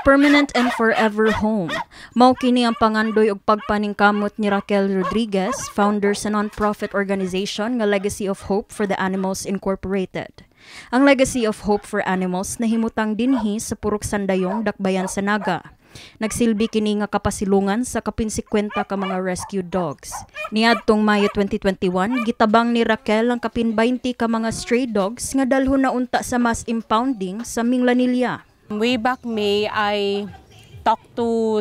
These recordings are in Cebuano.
Permanent and forever home. Mao kini ang pangandoy ug pagpaningkamot ni Raquel Rodriguez, founder sa non-profit organization nga Legacy of Hope for the Animals Incorporated. Ang Legacy of Hope for Animals nahimutang dinhi sa Purok Sandayong, Dakbayan sa Naga. Nagsilbi kini nga kapasilungan sa kapin 50 ka mga rescue dogs. Niadtong Mayo 2021, gitabang ni Raquel ang kapin 20 ka mga stray dogs nga dalhon na unta sa mass impounding sa Minglanilla. Way back May, I talked to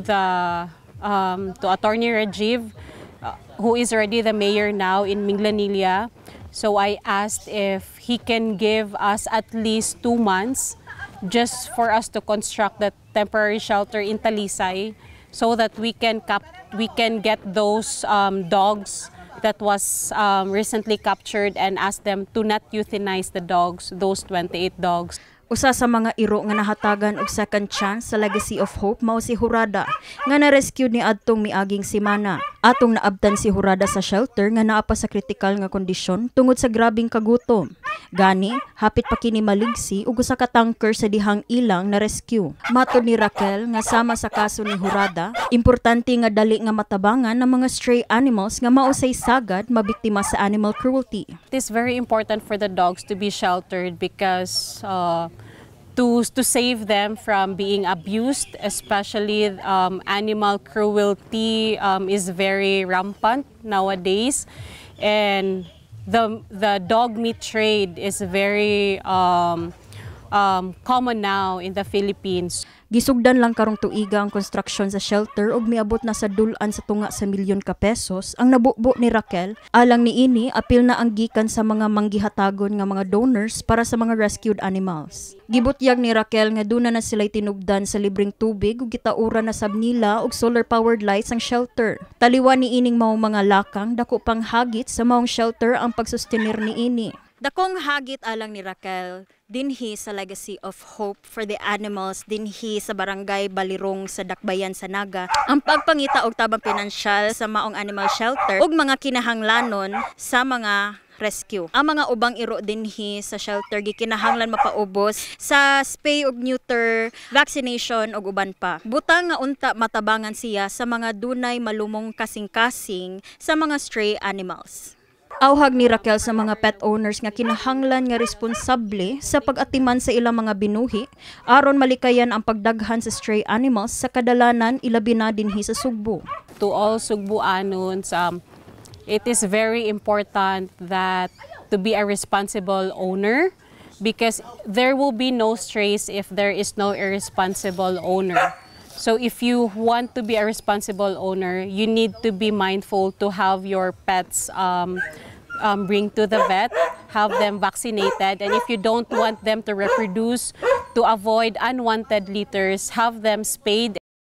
Attorney Rajiv, who is already the mayor now in Minglanilla. So I asked if he can give us at least 2 months just for us to construct the temporary shelter in Talisay so that we can get those dogs that was recently captured and ask them to not euthanize the dogs, those 28 dogs. Usa sa mga iro nga nahatagan og second chance sa Legacy of Hope mao si Hurada nga na-rescue ni adtong miaging semana. Atong naabtan si Hurada sa shelter nga naa pa sa kritikal nga kondisyon tungod sa grabing kagutom. Gani, hapit pa kini maligsi ug usa ka tanker sa dihang ilang na rescue. Matod ni Raquel nga sama sa kaso ni Hurada, importante nga dali nga matabangan ng mga stray animals nga mao say sagad mabiktima sa animal cruelty. It is very important for the dogs to be sheltered because to save them from being abused, especially animal cruelty is very rampant nowadays, and the dog meat trade is very common now in the Philippines. Gisugdan lang karong tuiga ang construction sa shelter ug miabot na sa dul-an sa tunga sa milyon ka pesos ang nabubo ni Raquel. Alang niini, apil na ang gikan sa mga manggihatagon nga mga donors para sa mga rescued animals. Gibutyag ni Raquel nga duna na sila'y tinubdan sa libreng tubig ug gitauran na sab nila og solar powered lights ang shelter. Taliwa ni ining maong mga lakang, dako pang hagit sa maong shelter ang pagsustenir niini. Dakong hagit, alang ni Raquel, dinhi sa Legacy of Hope for the Animals dinhi sa Barangay Balirong sa Dakbayan sa Naga ang pagpangita og tabang pinansyal sa maong animal shelter ug mga kinahanglanon sa mga rescue. Ang mga ubang iro dinhi sa shelter gikinahanglan mapaubos sa spay ug neuter, vaccination ug uban pa. Butang nga unta matabangan siya sa mga dunay malumong kasing-kasing sa mga stray animals. Awhag ni Raquel sa mga pet owners nga kinahanglan nga responsable sa pag-atiman sa ilang mga binuhi aron malikayan ang pagdaghan sa stray animals sa kadalanan, ilabi na dinhi sa Sugbo. To all Sugbuanons, it is very important that to be a responsible owner because there will be no strays if there is no irresponsible owner. So if you want to be a responsible owner, you need to be mindful to have your pets bring to the vet, have them vaccinated, and if you don't want them to reproduce, to avoid unwanted litters, have them spayed.